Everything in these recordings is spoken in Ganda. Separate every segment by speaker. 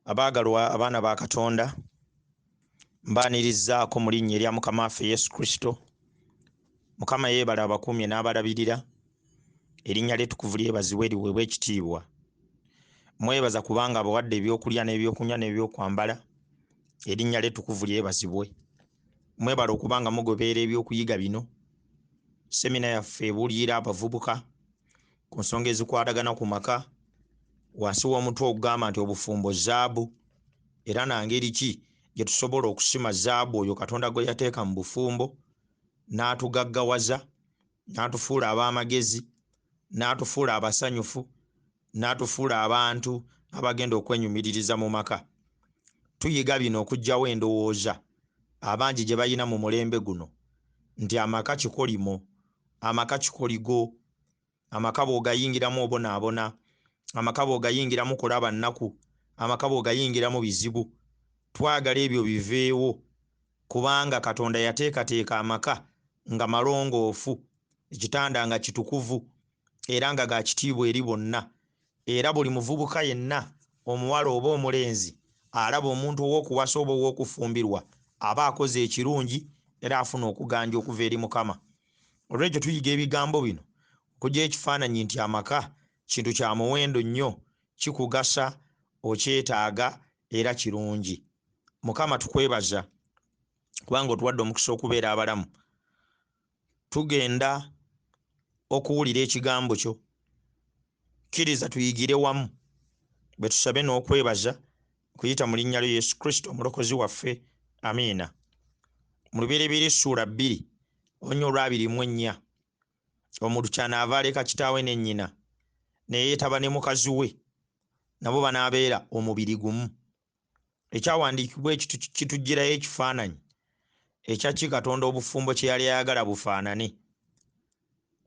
Speaker 1: Abaagalwa abaana ba Katonda, mbaanirizzaako mu linnya erya Mukama waffe Yesu Kristo. Mukama yeebale abakuumye n'abalabirira. Erinnya lye ettukuvu lyebazibwe liweebwe ekitiibwa. Mwebaza kubanga abawadde ebyokulya n'ebyokunywa n'ebyokwambala. Erinnya lye ettukuvu lyebazibwe. Mwebale okuba nga mugoberera ebyokuyiga bino. Semina yaffe ebuulirira abavubuka ku nsonga ezikwatagana ku maka wansi w'omutwe ogugamba nti obufumbo zaabu, era na ngeri ki gye tusobola okusima zaabu oyo Katonda gwe yateeka mu bufumbo n'atugaggawaza, n'atufuula ab'amagezi, n'atufuula abasanyufu, n'atufuula abantu abagenda okwenyumiririza mu maka. Tuyiga bino okuggyawo endowooza abangi gye balina mu mulembe guno nti amaka kikolimo, amaka kikoligo, amaka bw'ogayingiramu obonaabona, amaka bw'ogayingiramu kulaba nnaku, amaka bw'ogayingiramu bizibu. Twagala ebyo biveewo kubanga Katonda yateekateeka amaka nga malongoofu, ekitanda nga kitukuvu era nga ga kitiibwa eri bonna. Era buli muvubuka yenna, omuwala oba omulenzi, alaba omuntu ow'okuwasa oba ow'okufumbirwa aba akoze ekirungi era afuna okuganja okuva eri Mukama. Olw'ekyo tuyiga ebigambo bino okuggyayo ekifaananyi nti amaka kintu kya muwendo nnyo, kikugasa, okyetaaga era kirungi. Mukama tukwebaza kubanga otuwadde omukisa okubeera abalamu. Tugenda okuwulira ekigambo kyo. Kkiriza tuyigire wamu bwe tusabe n'okwebaza kuyita mu linnya lya Yesu Kristo omulokozi waffe. Amiina. Mu Lubereberye ssuula 2 oluny olwa 24, omuntu kyanaava aleka kitaawe ne nnyina ne yeetaba ne mukazi we, nabo banaabeera omubiri gumu. Ekyawandiikibwa ekyo kituggyirayo ekifaananyi ekya ki Katonda obufumbo kye yali ayagala bufaanane.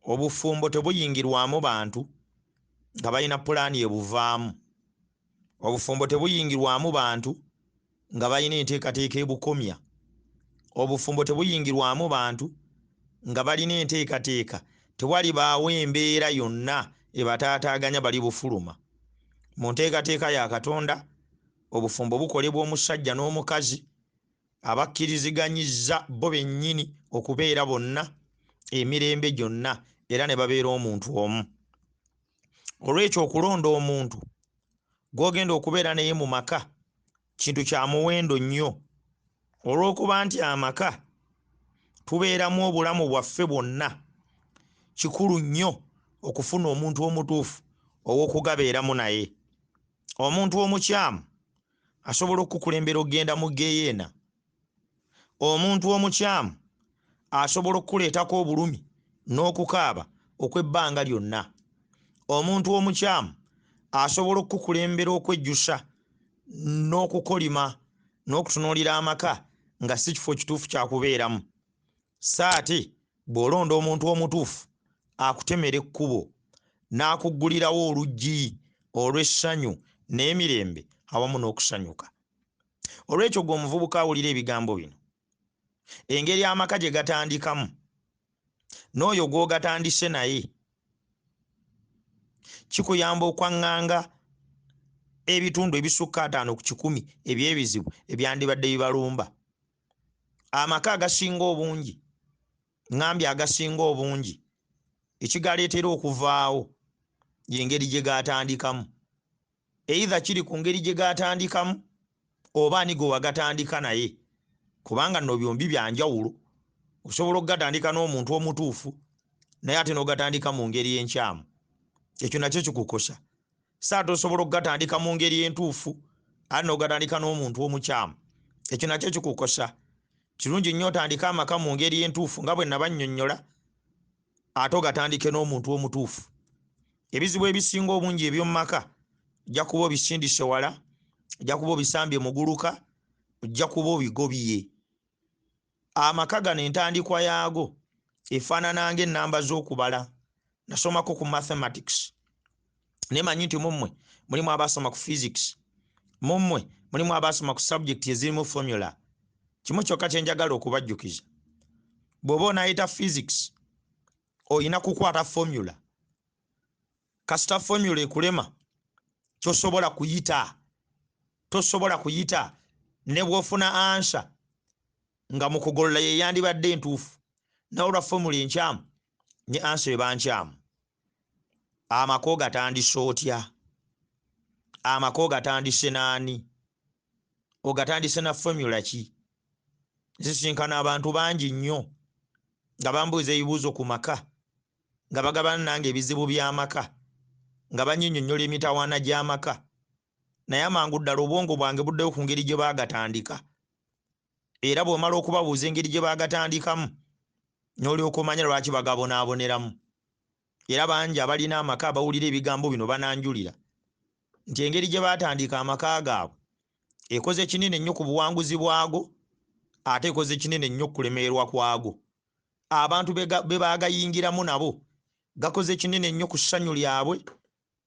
Speaker 1: Obufumbo tebuyingirwamu bantu nga balina pulaani ebuvaamu. Obufumbo tebuyingirwamu bantu nga balina enteekateeka ebukomya. Obufumbo tebuyingirwamu bantu nga balina enteekateeka, tewalibaawo embeera yonna ebataataaganya bali bufuluma. Mu nteekateeka ya Katonda, obufumbo bukolebwa omusajja n'omukazi abakkiriziganyizza bo bennyini okubeera bonna emirembe gyonna era ne babeera omuntu omu. Olw'ekyo okulonda omuntu gw'ogenda okubeera naye mu maka kintu kya muwendo nnyo, olw'okuba nti amaka tubeeramu obulamu bwaffe bwonna. Kikulu nnyo okufuna omuntu omutuufu ow'okugabeeramu naye. Omuntu omukyamu asobola okukukulembera okugenda mu ggeyeena. Omuntu omukyamu asobola okukuleetako obulumi n'okukaaba okw'ebbanga lyonna. Omuntu omukyamu asobola okukukulembera okwejjusa n'okukolima n'okutunuulira amaka nga si kifo kituufu kya kubeeramu. So ate bw'olonda omuntu omutuufu akutemera ekkubo n'akuggulirawo oluggi olw'essanyu n'emirembe awamu n'okusanyuka. Olw'ekyo gwe omuvubuka awulira ebigambo bino, engeri amaka gye gatandikamu n'oyo gw'ogatandise naye kikuyamba okwaŋŋanga ebitundu ebisukka 50 ku 100 eby'ebizibu ebyandibadde bibalumba. Amaka agasinga obungi, ŋŋambye agasinga obungi, ekigaleetera okuvaawo y'engeri gye gaatandikamu. Either kiri ku ngeri gye gaatandikamu oba ani gwe wagatandika naye, kubanga nno byombi bya njawulo. Osobola okugatandika n'omuntu omutuufu naye ate n'ogatandika mu ngeri enkyamu, ekyo nakyo kikukosa. So ate osobola okugatandika mu ngeri entuufu ate n'ogatandika n'omuntu omukyamu, ekyo nakyo kikukosa. Kirungi nnyo otandike amaka mu ngeri entuufu nga bwe nabannyonnyola, ate ogatandike n'omuntu omutuufu. Ebizibu ebisinga obungi eby'omu maka ojja kuba obisindise wala, ojja kuba obisambye muguluka, ojja kuba obigobye. Amaka gano entandikwa yaago efaanana ng'ennamba z'okubala. Nasomako ku mathematics, naye manyi nti mummwe mulimu abaasoma ku physics, mummwe mulimu abaasoma ku subject ezirimu formula. Kimu kyokka kye njagala okubajjukiza, bw'oba onaayita physics oyina kukwata formula. Kasita formula ekulema tosobola kuyita. Tosobola kuyita ne bw'ofuna answer nga mu kugolola ye yandibadde entuufu, naye olwa formula enkyamu ne answer eba nkyamu. Amaka ogatandise otya? Amaka ogatandise n'ani? Ogatandise na formula ki? Nsisinkana abantu bangi nnyo nga bambuuza ebibuuzo ku maka, nga bagabana nange ebizibu by'amaka, nga bannyinnyonnyola emitawaana gy'amaka, naye amangu ddala obwongo bwange buddeyo ku ngeri gye baagatandika. Era bw'omala okubabuuza engeri gye baagatandikamu, n'olyoka omanya lwaki bagabonaaboneramu. Era bangi abalina amaka abawulira ebigambo bino bananjulira nti engeri gye baatandika amaka gaabwe ekoze kinene nnyo ku buwanguzi bwago, ate ekoze kinene nnyo ku kulemererwa kwago. Abantu be baagayingiramu nabo gakoze kinene nnyo ku ssanyu lyabwe,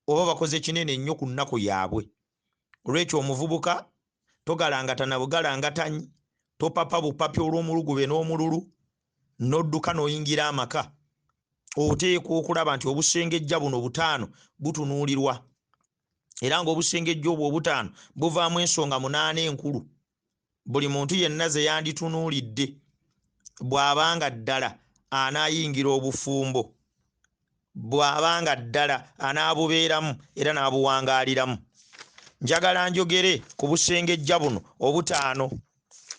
Speaker 1: oba bakoze kinene nnyo ku nnaku yaabwe. Olwekyo omuvubuka togalangatana bugalangatanyi, topapa bupapi olw'omulugube n'omululu, n'odduka n'oyingira amaka. Oteekwa okulaba nti obusengejja buno butaano butunuulirwa, era ng'obusengejja obwo obutaano buvaamu ensonga 8 enkulu buli muntu yenna ze yanditunuulidde bw'abanga ddala anaayingira obufumbo, bw'abanga ddala anaabubeeramu era n'abuwangaaliramu. Njagala njogere ku busengejja buno obutaano,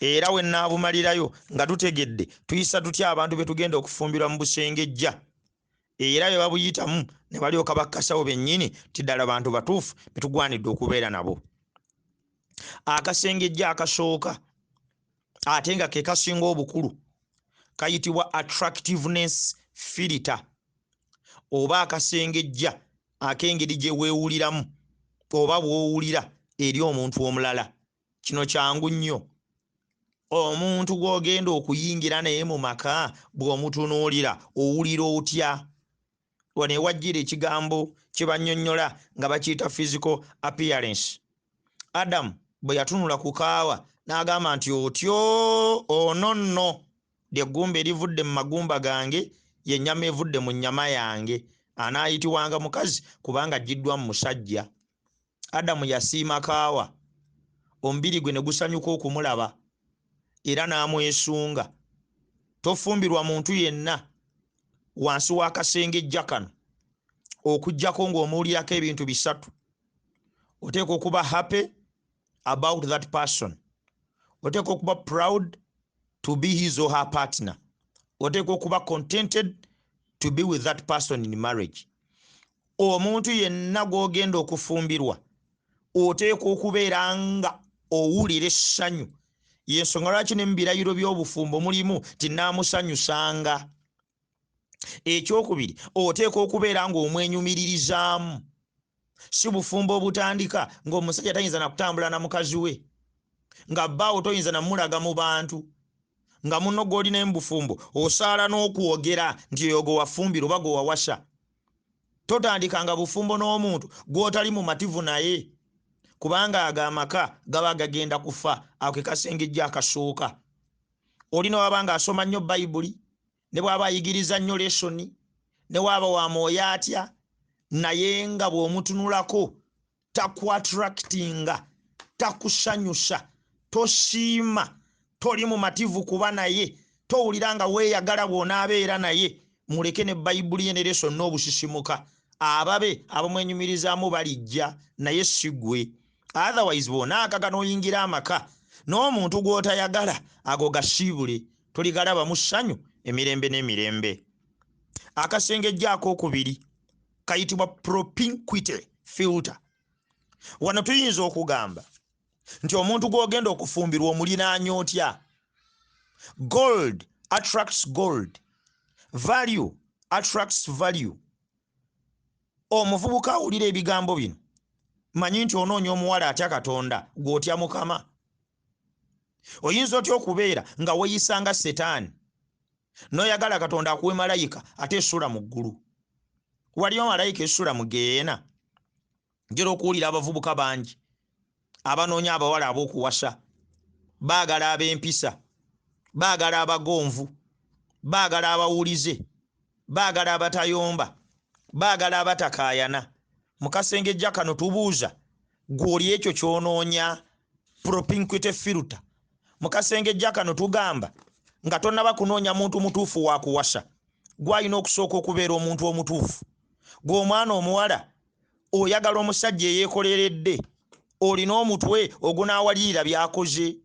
Speaker 1: era we nnaabumalirayo nga tutegedde tuyisa tutya abantu be tugenda okufumbirwa mu busengejja, era bwe babuyitamu ne balyoka bakkasawo bennyini nti ddala bantu batuufu be tugwanidde okubeera nabo. Akasengejja akasooka ate nga ke kasinga obukulu kayitibwa attractiveness filter, oba akasengejja ak'engeri gye weewuliramu oba bw'owulira eri omuntu omulala. Kino kyangu nnyo. Omuntu gw'ogenda okuyingira naye mu maka bw'omutunuulira owulira otya? Wano ewajjira ekigambo kye bannyonnyola nga bakiyita physical appearance. Adamu bwe yatunula ku Kaawa n'agamba nti otyo ono nno lyeggumba erivudde mu magumba gange, ye nnyama evudde mu nnyama yange, anaayitibwanga mukazi kubanga aggiddwa mu musajja. Adamu yasiima Kaawa, omubiri gwe ne gusanyuka okumulaba era n'amwesunga. Tofumbirwa muntu yenna wansi w'akasengejja kano okuggyako ng'omuwulirako ebintu bisatu. Oteekwa okuba happy about that person, oteekwa okuba proud to be his or her partner, oteekwa okuba contented to be with that person in marriage. Omuntu yenna gw'ogenda okufumbirwa oteekwa okubeera nga owulira essanyu. Y'ensonga lwaki ne mu birayiro by'obufumbo mulimu nti nnaamusanyusanga. Ekyokubiri, oteekwa okubeera ng'omwenyumiririzaamu. Si bufumbo obutandika ng'omusajja tayinza na kutambula na mukazi we, nga bbaawo toyinza na mulaga mu bantu, nga munno gw'olina mu bufumbo osaala n'okwogera nti oyo gwe wafumbira oba gwe wawasa. Totandikanga bufumbo n'omuntu gw'otali mumativu naye, kubanga ago amaka gaba gagenda kufa. Ako ke kasengejja akasooka. Olina waba ng'asoma nnyo Bayibuli, ne bw'aba ayigiriza nnyo lesoni, ne bw'aba wa mwoyo atya, naye nga bw'omutunulako takuattractinga, takusanyusa, tosiima, toli mumativu kuba naye, towulira nga weeyagala bw'onaabeera naye, muleke ne Bayibuli ye ne lesoni n'obusisimuka. Ababe abamwenyumirizaamu balijja, naye si ggwe. Otherwise bw'onaakaga n'oyingira amaka n'omuntu gw'otayagala, ago gasiibule, toligalaba mu ssanyu emirembe n'emirembe. Akasengejja akookubiri kayitibwa propinquity filter. Wano tuyinza okugamba nti omuntu gw'ogenda okufumbirwa omulinaanya otya? Gold attracts gold, value attracts value. Omuvubuka awulira ebigambo bino, manyi nti onoonya omuwala atya Katonda, gw'otya Mukama. Oyinza otya okubeera nga weeyisanga Setaani n'oyagala Katonda akuwe malayika ate esula mu ggulu? Waliyo malayika esula mu geena? Njera okuwulira abavubuka bangi abanoonya abawala ab'okuwasa, baagala ab'empisa, baagala abagonvu, baagala abawulize, baagala abatayomba, baagala abatakaayana. Mu kasengejja kano tubuuza, ggwe oli ekyo ky'onoonya? Propinquity filter. Mu kasengejja kano tugamba nga tonnaba kunoonya muntu mutuufu wakuwasa, gwalina okusooka okubeera omuntu omutuufu. Gwe omwana omuwala oyagala omusajja eyeekoleredde, olina omutwe ogunaawalirira by'akoze.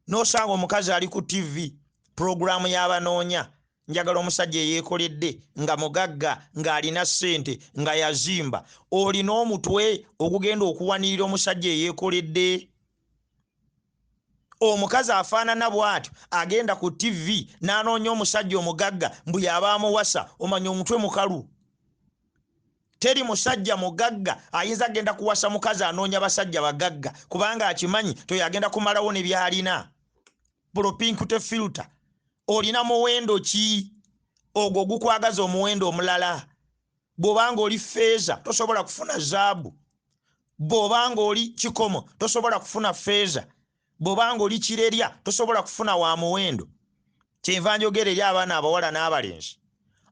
Speaker 1: N'osanga omukazi ali ku TV puroguramu y'abanoonya, njagala omusajja eyeekoledde nga mugagga, ng'alina ssente, nga yazimba. Olina omutwe ogugenda okuwanirira omusajja eyeekoledde? Omukazi afaanana bw'atyo agenda ku TV n'anoonya omusajja omugagga mbu y'aba amuwasa, omanya omutwe mukalu. Teri musajja mugagga ayinza agenda kuwasa mukazi anoonya basajja bagagga, kubanga akimanyi toyo agenda kumalawo ne by'alina. Propinquity filter. Olina muwendo ki ogwo ogukwagaza omuwendo omulala? Bw'obanga oli feeza tosobola kufuna zaabu, bw'obanga oli kikomo tosobola kufuna feeza, bw'obanga oli kirerya tosobola kufuna wa muwendo. Kyenva njogera eri abaana abawala n'abalenzi,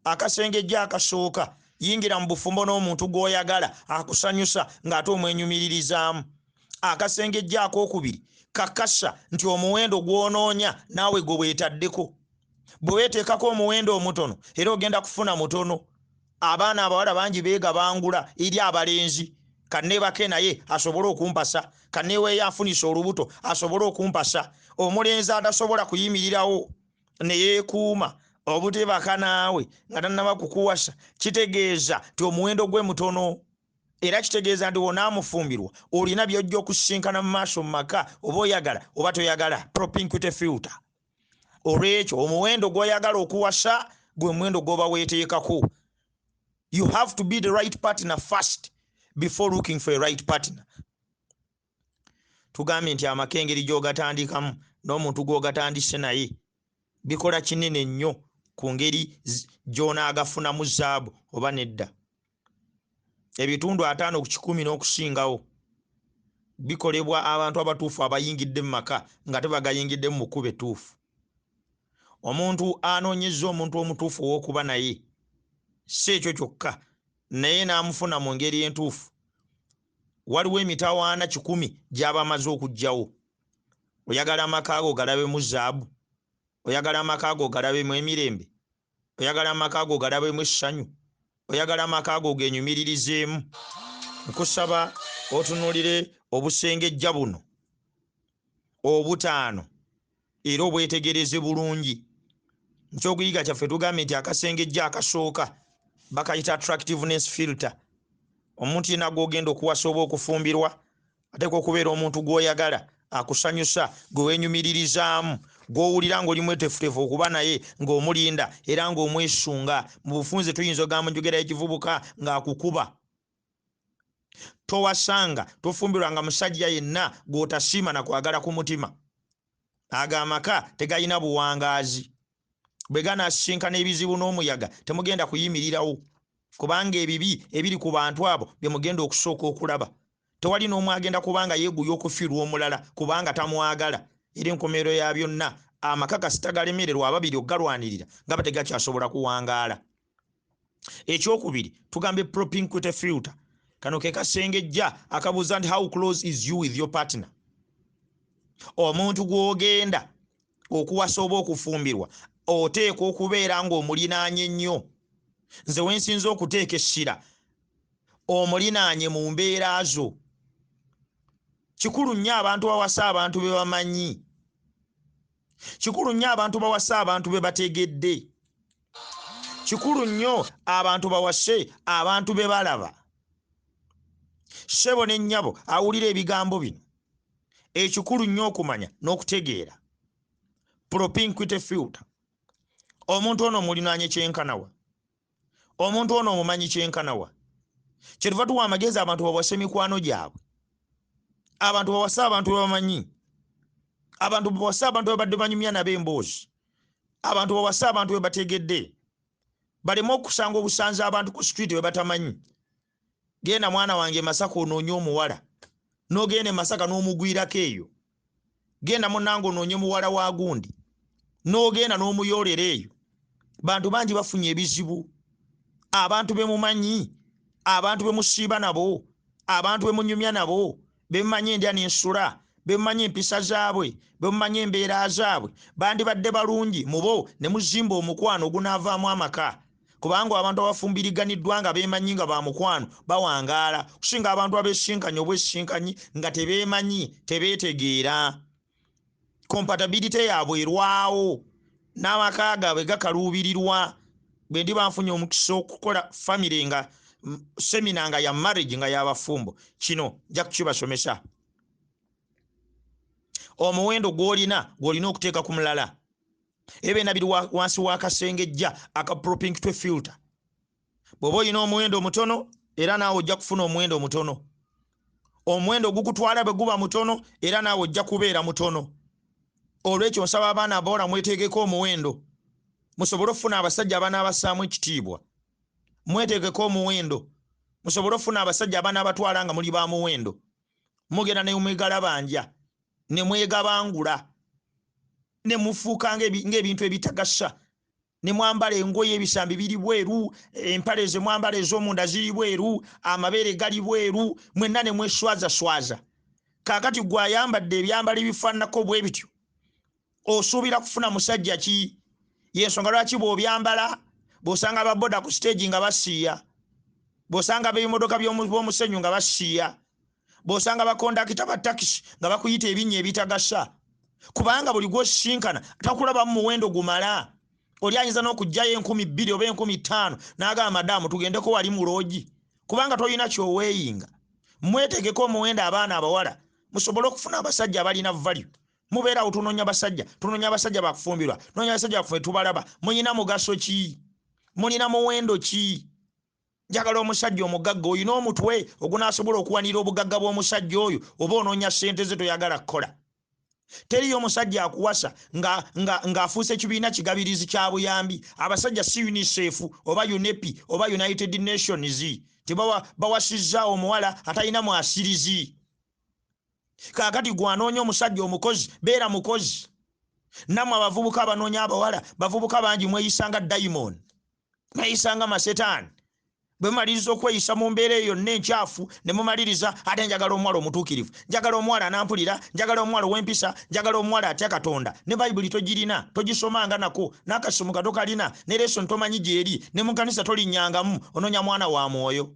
Speaker 1: akasengejja akasooka, yingira mu bufumbo n'omuntu gw'oyagala akusanyusa ng'ate omwenyumiririzaamu. Akasengejja akookubiri, kakasa nti omuwendo gw'onoonya naawe gwe weetaddeko. Bwe weeteekako omuwendo omutono, era ogenda kufuna mutono. Abaana abawala bangi beegabangula eri abalenzi, kanneebake naye asobole okumpasa, kanneeweeyo anfunisa olubuto asobole okumpasa. Omulenzi atasobola kuyimirirawo ne yeekuuma obutebaka naawe nga tannaba kukuwasa, kitegeeza nti omuwendo gwe mutono, era kitegeeza nti wonaamufumbirwa olina by'ojja okusisinkana mu maaso mu maka, oba oyagala oba toyagala. Propinquity filter. Olwekyo omuwendo gw'oyagala okuwasa gwe muwendo gw'oba weeteekako. You have to be the right partner first before looking for a right partner. Tugambye nti amaka engeri gy'ogatandikamu n'omuntu gw'ogatandise naye bikola kinene nnyo ku ngeri gy'onaagafunamu zaabu oba nedda. 50% n'okusingawo bikolebwa abantu abatuufu abayingidde mu maka nga tebagayingiddemu mu kkubo ettuufu. Omuntu anoonyezza omuntu omutuufu ow'okuba naye, si ekyo kyokka, naye n'amufuna mu ngeri entuufu, waliwo emitawaana 100 gy'aba amaze okuggyawo. Oyagala amaka ago galabemu zaabu? Oyagala amaka ago galabemu emirembe? Oyagala amaka ago galabemu essanyu? Oyagala amaka ago genyumiririzeemu? Nkusaba otunuulire obusengejja buno obutaano era obwetegereze bulungi. Nkyokuyiga kyaffe tugambye nti akasengejja akasooka bakayita attractiveness filter. Omuntu yenna gw'ogenda okuwasa oba okufumbirwa ateekwa okubeera omuntu gw'oyagala, akusanyusa, gwe weenyumiririzaamu, gw'owulira ng'oli mweteefuteefu okuba naye, ng'omulinda era ng'omwesunga. Mu bufunze tuyinza ogamba njogera y'ekivubuka ng'akukuba. Towasanga, tofumbirwanga musajja yenna gw'otasiima na kwagala ku mutima. Ago amaka tegalina buwangaazi. Bwe ganaasisinkana ebizibu n'omuyaga temugenda kuyimirirawo, kubanga ebibi ebiri ku bantu abo bye mugenda okusooka okulaba. Tewali n'omu agenda kubanga yeeguya okufiirwa omulala kubanga tamwagala. Era enkomerero ya byonna, amaka kasita galemererwa ababiri okugalwanirira, nga tegakyasobola kuwangaala. Ekyokubiri tugambye propinquity filter. Kano ke kasengejja akabuuza nti how close is you with your partner? Omuntu gw'ogenda okuwasa oba okufumbirwa oteekwa okubeera ng'omulinaanye nnyo. Nze wensinza okuteeka essira, omulinaanye mu mbeera zo. Kikulu nnyo abantu bawasa abantu be bamanyi. Kikulu nnyo abantu bawasa abantu be bategedde. Kikulu nnyo abantu bawase abantu be balaba. Ssebo ne nnyabo awulira ebigambo bino, ekikulu nnyo okumanya n'okutegeera propinquity filter. Omuntu ono omulinaanye kyenkanawa? Omuntu ono omumanyi kyenkanawa? Kyetuva tuwa amagezi abantu bawase mikwano gyabwe, abantu bawase abantu bebamanyi, abantu bawase abantu bebadde banyumya nabo emboozi, abantu bawase abantu bebategedde, baleme okusanga obusanzi abantu ku street be batamanyi. Genda mwana wange Masaka onoonye omuwala, n'ogenda e Masaka n'omugwirako eyo. Genda munnange onoonye muwala wa gundi, n'ogenda n'omuyoolera eyo. Bantu bangi bafunye ebizibu. Abantu be mumanyi, abantu be musiiba nabo, abantu be munyumya nabo, be mumanyi endya n'ensula, Bemumanyi empisa zaabwe, bemumanyi embeera zaabwe, bandibadde balungi mubo ne muzimba omukwano ogunaavaamu amaka. Kubanga abantu abafumbiriganiddwa nga beemanyi nga ba mukwano bawangaala kusinga abantu abeesinkanye obwesinkanyi nga tebeemanyi, tebeetegeera. Compatibility yaabwe erwawo n'amaka gaabwe gakaluubirirwa. Bwe ndiba nfunye omukisa okukola famire nga semina nga ya marriage nga y'abafumbo, kino nja kukibasomesa. Omuwendo gw'olina gw'olina okuteeka ku mulala. Ebyo biri wansi w'akasengejja aka propinquity filter. Bw'oba olina omuwendo omutono, era naawe ojja kufuna omuwendo omutono. Omuwendo ogukutwala bwe guba mutono, era naawe ojja kubeera mutono. Olwekyo nsaba abaana abawala mwetegeke omuwendo, musobole okufuna abasajja abanaabassaamu ekitiibwa. Mwetegeke omuwendo, musobole okufuna abasajja abanaabatwala nga muli ba muwendo. Mugenda ne mwegalabanja, ne mwegabangula, ne mufuuka ng'ebintu ebitagasa, ne mwambala engoye ebisambi biri bweru, empale ze mwambala ez'omunda ziri bweru, amabeere gali bweru, mwenna ne mweswazaswaza. Kaakati gwe ayambadde ebyambalo ebifaananako bwe bityo, osuubira kufuna musajja ki? Y'ensonga lwaki bw'obyambala, bw'osanga ababoda ku siteegi nga basiiya, bw'osanga ab'ebimotoka b'omusenyu nga basiiya, bw'osanga bakondakita ba takisi nga bakuyita ebinnya ebitagasa, kubanga buli gw'osisinkana takulabamu muwendo gumala. Oli ayinza n'okuggyayo 2000 oba 5000 n'agamba madaamu tugendeko wali mu loogi, kubanga tolina ky'oweeyinga. Mwetegeke omuwendo abaana abawala musobole okufuna abasajja abalina value. Mubeerawo tunoonya basajja, tunoonya abasajja bakufumbirwa, tunoonya abasajja bakufumbirwa, tubalaba. Mulina mugaso ki? Mulina muwendo ki? Njagala omusajja omugagga olina omutwe ogunaasobola okuwanirira obugagga bw'omusajja oyo, oba onoonya ssente ze toyagala kukola. Teriyo omusajja akuwasa ng'afuuse kibiina kigabirizi kya buyambi. Abasajja si UNICEF oba UNEPI oba United Nations, tebawasizza omuwala atalina mwasirizi. Kaakati gwe anoonya omusajja omukozi, beera mukozi. Nammwe abavubuka abanoonya abawala, bavubuka bangi mweyisa nga dayimooni, mweyisa nga masetaani. Bwe mumaliriza okweyisa mu mbeera eyo yonna enkyafu, ne mumaliriza ate njagala omuwala omutuukirivu, njagala omuwala anampulira, njagala omuwala ow'empisa, njagala omuwala atya Katonda. Ne Bayibuli togirina, togisomanga nako, n'akasimu tokalina, ne lesson tomanyi gy'eri, ne mu kkanisa tolinnyangamu, onoonya mwana wa mwoyo.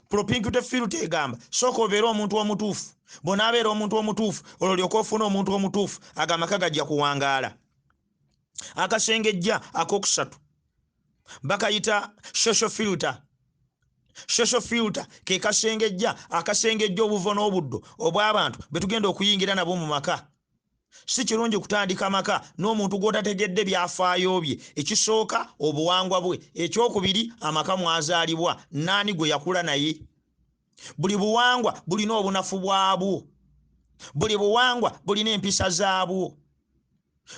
Speaker 1: Propinquity filter egamba sooka obeere omuntu omutuufu. Bw'onaabeera omuntu omutuufu, olwo lyoka ofune omuntu omutuufu, ago amaka gajja kuwangaala. Akasengejja akokusatu bakayita social filter. Social filter ke kasengejja akasengejja obuvo n'obuddo obw'abantu be tugenda okuyingira nabo mu maka. Si kirungi kutandika maka n'omuntu gw'otategedde byafaayo bye. Ekisooka obuwangwa bwe, ekyokubiri amaka mwazaalibwa, naani gwe yakula naye. Buli buwangwa bulina obunafu bwabwo, buli buwangwa bulina empisa zaabwo.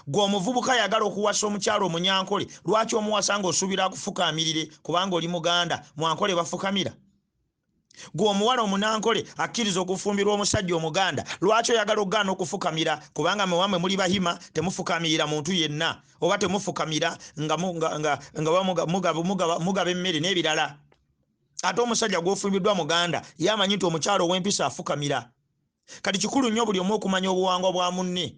Speaker 1: Gwe omuvubuka ayagala okuwasa omukyala omunyankole, lwaki omuwasa ng'osuubira akufukaamirire kubanga oli Muganda? Mwankole bafukamira. Gwe omuwala omunankole akkiriza okufumbirwa omusajja omuganda, lwaki oyagala okugaana okufukamira? Kubanga mwe muli bahima, temufukamirira muntu yenna, oba temufukamira nga mugaba emmere n'ebirala. Ate omusajja gw'ofumbiddwa muganda, ye amanyi nti omukyala ow'empisa afukamira. Kati kikulu nnyo buli omu okumanya obuwangwa bwa munne,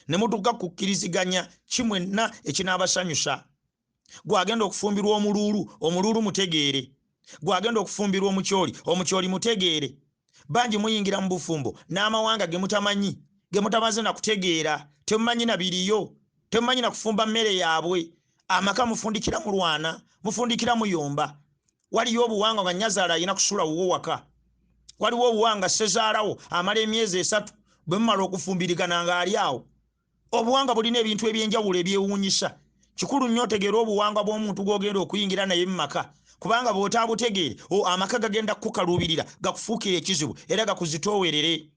Speaker 1: ne mutuuka kukkiriziganya ki mwenna ekinaabasanyusa. Gw'agenda okufumbirwa omuluulu, omuluulu mutegeere. Gw'agenda okufumbirwa omukyoli, omukyoli mutegeere. Bangi muyingira mu bufumbo n'amawanga ge mutamanyi, ge mutamaze na kutegeera, temumanyi na biriyo, temumanyi na kufumba mmere yaabwe. Amaka mufundikira mulwana, mufundikira muyomba. Waliyo obuwangwa nga nnyazaala alina kusula wuwo waka. Waliwo obuwangwa ssezaalawo amala emyezi 3 bwe mumala okufumbirigana ng'ali awo. Obuwangwa bulina ebintu eby'enjawulo ebyewuunyisa. Kikulu nnyo otegeere obuwangwa bw'omuntu gw'ogenda okuyingira naye mu maka, kubanga bw'otaabutegeere amaka gagenda kukukaluubirira, gakufuukira ekizibu era gakuzitoowerere.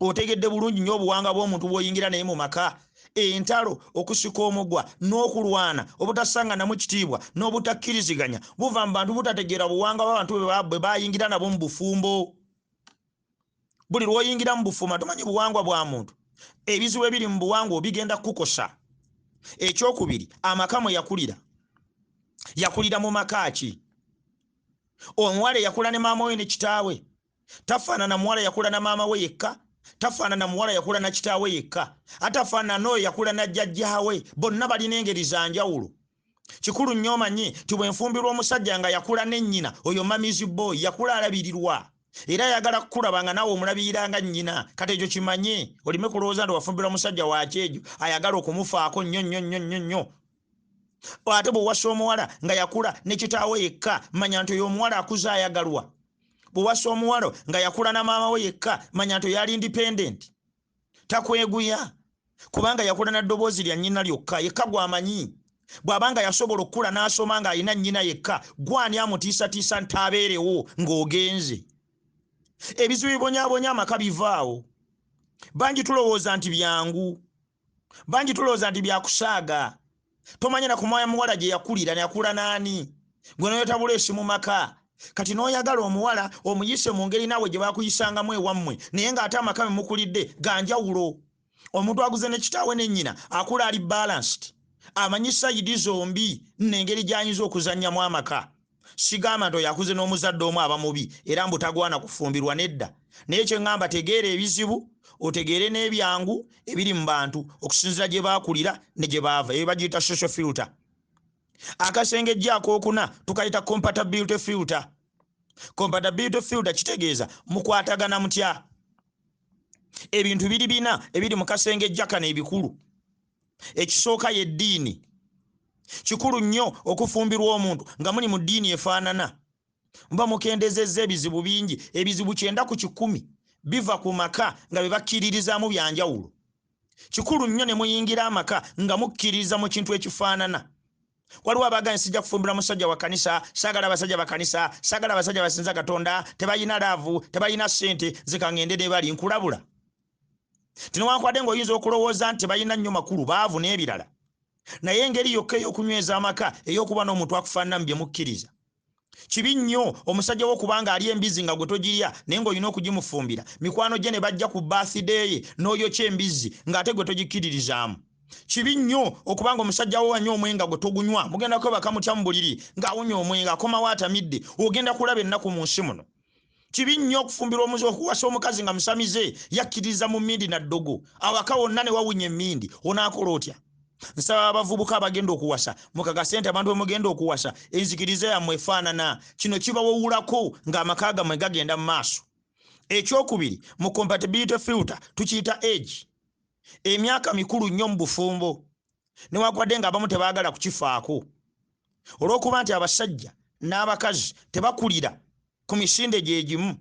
Speaker 1: Otegedde bulungi nnyo obuwangwa bw'omuntu bw'oyingira naye mu maka. Entalo, okusika omugwa n'okulwana, obutasanganamu kitiibwa n'obutakkiriziganya buva mu bantu butategeera buwangwa bw'abantu bwe bayingira nabo mu bufumbo. Buli lw'oyingira mu bufumbo tomanyi buwangwa bwa muntu. Ebizibu ebiri mu buwangwa bigenda kukukosa. Ekyokubiri, amaka mwe yakulira. Yakulira mu maka ki? Omuwala eyakula ne maama we ne kitaawe tafaanana muwala yakula na maama we yekka. Tafaanana muwala yakula na kitaawe yekka, atafaanana n'oyo yakula na jjajjaawe. Bonna balina engeri za njawulo. Kikulu nnyo omanye nti bwe nfumbirwa omusajja nga yakula ne nnyina, oyo mummy's boy, yakula alabirirwa era ayagala kukulaba nga naawe omulabirira nga nnyina. Kati ekyo kimanye, oleme kulowooza nti wafumbirwa musajja wa kyejo ayagala okumufaako nnyo nnyo nnyo nnyo nnyo. Ate bw'owasa omuwala nga yakula ne kitaawe yekka, manya nti oyo omuwala akuze ayagalwa. Bw'owasa omuwala nga yakula na maama we yekka, manya nti oyo ali independent, takweguya, kubanga yakula na ddoboozi lya nnyina lyokka, yekka gw'amanyi. Bw'abanga yasobola okukula n'asoma ng'alina nnyina yekka, gw'ani amutiisatiisa nti abeerewo ng'ogenze? Ebizibu bibonyaabonya amaka bivaawo. Bangi tulowooza nti byangu, bangi tulowooza nti byakusaaga. Tomanya na kumanya muwala gye yakulira, yakula n'ani, gwe n'oyotabula esimu maka. Kati n'oyagala omuwala omuyise mu ngeri naawe gye bakuyisangamu ewammwe, naye ng'ate amaka me mukulidde ga njawulo. Omuntu aguze ne kitaawe ne nnyina akula ali balanced, amanyi side zombi n'engeri gy'ayinza okuzannyamu amaka. Sigamba nti oyo akuze n'omuzadde omu aba mubi era mbu tagwana kufumbirwa, nedda. Naye kye ŋŋamba, tegeera ebizibu, otegeere n'ebyangu ebiri mu bantu okusinziira gye baakulira ne gye baava. Eyo bagiyita social filter. Akasengejja akookuna tukayita compatibility filter. Compatibility filter kitegeeza mukwatagana mutya. Ebintu biri bina ebiri mu kasengejja kano ebikulu. Ekisooka y'eddiini. Kikulu nnyo okufumbirwa omuntu nga muli mu ddiini efaanana, muba mukendezezza ebizibu bingi. Ebizibu 90% biva ku maka nga bye bakkiririzaamu bya njawulo. Kikulu nnyo ne muyingira amaka nga mukkiririza mu kintu ekifaanana. Waliwo abagamba sijja kufumbirwa musajja wa kanisa, saagala abasajja ba kanisa, saagala abasajja basinza Katonda, tebalina love, tebalina ssente, nze kaŋŋende ne bali. Nkulabula nti newankubadde ng'oyinza okulowooza nti tebalina nnyo makulu, baavu n'ebirala, naye engeri yokka ey'okunyweza amaka ey'okuba n'omuntu akufaanana mu bye mukkiriza. Kibi nnyo omusajja wo kubanga alya embizzi nga gwe togirya, naye ng'olina okugimufumbira, mikwano gye ne bajja ku birthday ye n'oyokya embizzi ng'ate gwe togikkiririzaamu. Kibi nnyo okubanga omusajja wo anywa omwenge gwe togunywa, mugenda kwebaka mutya mu buliri ng'awunya omwenge, akomawo atamidde, ogenda kulaba ennaku mu nsi muno. Kibi nnyo okufumbirwa omuze, okuwasa omukazi nga musamize, yakkiririza mu mmindi na ddogo, awaka wonna ne wawunya emmindi, onaakola otya? Nsaba abavubuka abagenda okuwasa mukakase nti abantu bemugenda okuwasa enzikiriza yammwe efaanana. Kino kibawowulako ng'amaka gammwe gagenda mu maaso. Ekyokubiri mu compatibility filter tukiyita age. Emyaka mikulu nnyo mu bufumbo, newankubadde ng'abamu tebaagala kukifaako, olw'okuba nti abasajja n'abakazi tebakulira ku misinde gye gimu.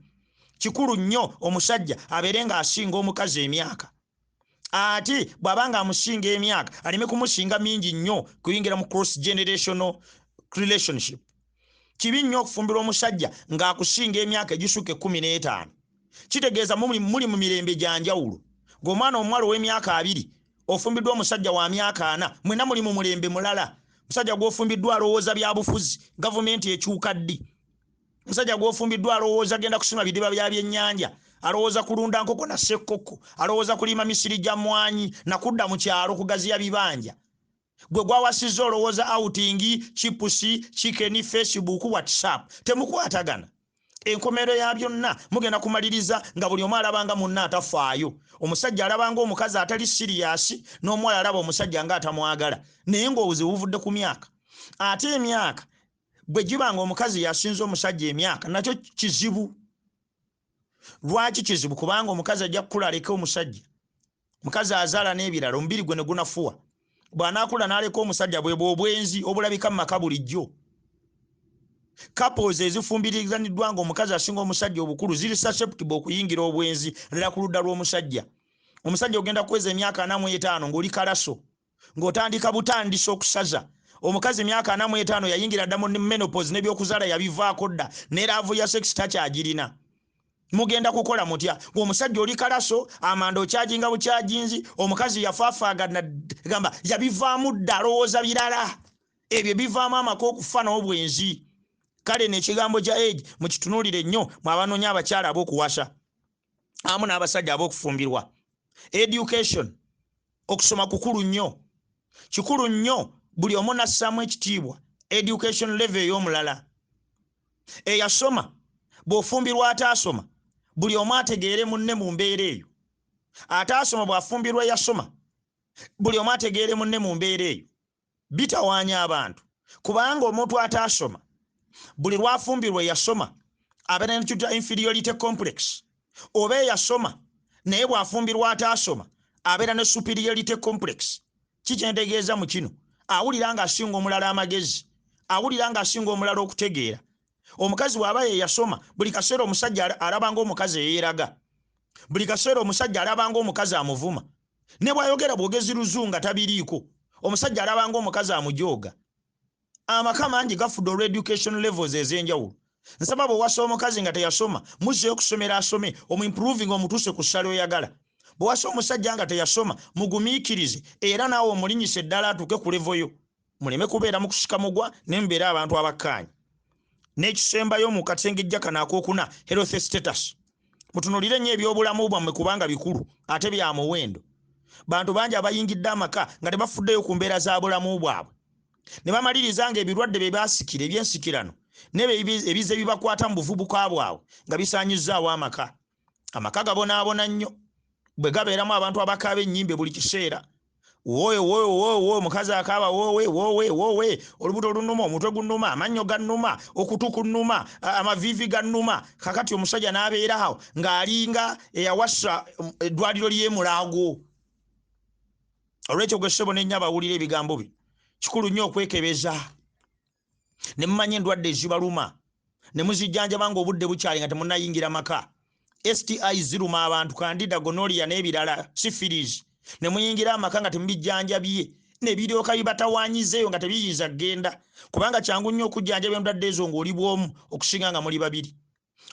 Speaker 1: Kikulu nnyo omusajja abeere ng'asinga omukazi emyaka, ate bw'aba ng'amusinga emyaka aleme kumusinga mingi nnyo kuyingira mu cross generational relationship. Kibi nnyo okufumbirwa omusajja ng'akusinga emyaka egisukka 15. Kitegeeza muli mu mirembe gya njawulo. Ng'omwana omuwala ow'emyaka 20 ofumbiddwa omusajja wa myaka 40, mwenna muli mu mulembe mulala. Musajja gw'ofumbiddwa alowooza byabufuzi, gavumenti ekyuka ddi? Musajja gw'ofumbiddwa alowooza genda kusima bidiba bya byennyanja, alowooza kulunda nkoko na ssekkokko, alowooza kulima misiri gya mmwanyi na kudda mu kyalo kugaziya bibanja. Gwe gwawasizza olowooza outing, chips, chicken, Facebook, WhatsApp. Temukwatagana. Enkomerero ya byonna mugenda kumaliriza nga buli omu alabanga munne atafaayo. Omusajja alabanga omukazi atali serious, n'omuwala alaba omusajja nga atamwagala, naye ng'obuzibu buvudde ku myaka. Ate emyaka bwe giba nga omukazi yasinza omusajja emyaka, nakyo kizibu. Lwaki kizibu? Kubanga omukazi ajja kukula aleke omusajja. Mukazi azaala n'ebirala, omubiri gwe ne gunafuwa. Bw'anaakula n'aleka omusajja, bwe bw'obwenzi obulabika mu maka bulijjo. Couples ezifumbirizaniddwa ng'omukazi asinga omusajja obukulu ziri susceptible okuyingira obwenzi, ddala ku ludda lw'omusajja. Omusajja ogenda kuweza emyaka 45 ng'oli kalaso, ng'otandika butandisa okusaza. Omukazi emyaka 45 yayingira dda mu menopause, n'ebyokuzaala yabivaako dda, ne love ya sex takyagirina. Mugenda kukola mutya ng'omusajja oli kalaso, amanda okyajinga bukyajinzi, omukazi yafaafaagana, gamba yabivaamu dda, alowooza birala. Ebyo bivaamu amaka okufa n'obwenzi. Kale n'ekigambo kya age mukitunuulire nnyo mwabanoonya abakyala ab'okuwasa awamu n'abasajja ab'okufumbirwa. Education, okusoma kukulu nnyo. Kikulu nnyo buli omu n'assaamu ekitiibwa education level ey'omulala. Eyasoma bw'ofumbirwa ataasoma, buli omu ategeere munne mu mbeera eyo. Ataasoma bw'afumbirwa eyasoma, buli omu ategeere munne mu mbeera eyo. Bitawaanya abantu, kubanga omuntu ataasoma buli lw'afumbirwa eyasoma abeera ne kyuta inferiority complex, oba eyasoma naye bw'afumbirwa ataasoma abeera ne superiority complex. Kikyentegeeza mu kino, awulira ng'asinga omulala amagezi, awulira ng'asinga omulala okutegeera. Omukazi bw'aba ye yasoma, buli kaseera omusajja alaba ng'omukazi eyeeraga, buli kaseera omusajja alaba ng'omukazi amuvuma, ne bw'ayogera bwogezi luzunga tabiriiko, omusajja alaba ng'omukazi amujooga. Amaka mangi gafudde olwa education levels ez'enjawulo. Nsaba bw'owasa omukazi nga teyasoma, muzzeeyo okusomera asome, omuimproving omutuuse ku ssala oyagala. Bw'owasa omusajja nga teyasoma, mugumiikirize era naawe omulinyise eddala atuuke ku level yo, muleme kubeera mu kusika mugwa ne mubeera abantu abakkaanya. N'ekisembayo mu kasengejja kano akookuna, health status. Mutunuulire nnyo ebyobulamu bwammwe kubanga bikulu ate bya muwendo. Bantu bangi abayingidde amaka nga tebafuddeyo ku mbeera za bulamu bwabwe, ne bamaliriza ng'ebirwadde bye baasikira ebyensikirano n'ebyo ebize bibakwata mu buvubuka bwabwe nga bisaanyizzaawo amaka. Amaka gabonaabona nnyo bwe gabeeramu abantu abakaaba ennyimbe buli kiseera. Woowe woowe woowe woowe, omukazi akaaba woowe woowe woowe, olubuto lunnuma, omutwe gunnuma, amannyo gannuma, okutu kunnuma, amaviivi gannuma. Kakati omusajja n'abeera awo ng'alinga eyawasa eddwaliro ly'e Mulago. Olwekyo gwe ssebo n'ennyabo awulira ebigambo bino, kikulu nnyo okwekebeza ne mumanya endwadde ezibaluma ne muzijjanjaba ng'obudde bukyali nga temunnayingira maka. STI ziruma abantu, candida, gonorrhea n'ebirala, syphilis, ne muyingira amaka nga temubijjanjabye ne biryoka bibatawaanyizeeyo nga tebiyinza kugenda, kubanga kyangu nnyo okujjanjaba endwadde ezo ng'oli bw'omu okusinga nga muli babiri.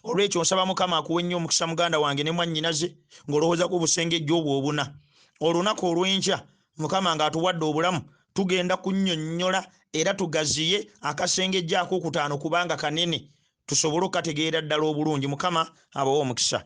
Speaker 1: Olwekyo nsaba Mukama akuwe nnyo omukisa, muganda wange ne mwannyinaze, ng'olowooza ku busengejja obwo obuna. Olunaku olw'enkya, Mukama ng'atuwadde obulamu, tugenda kunnyonnyola era tugaziye akasengejja akookutaano, kubanga kanene, tusobole okukategeera ddala obulungi. Mukama abawe omukisa.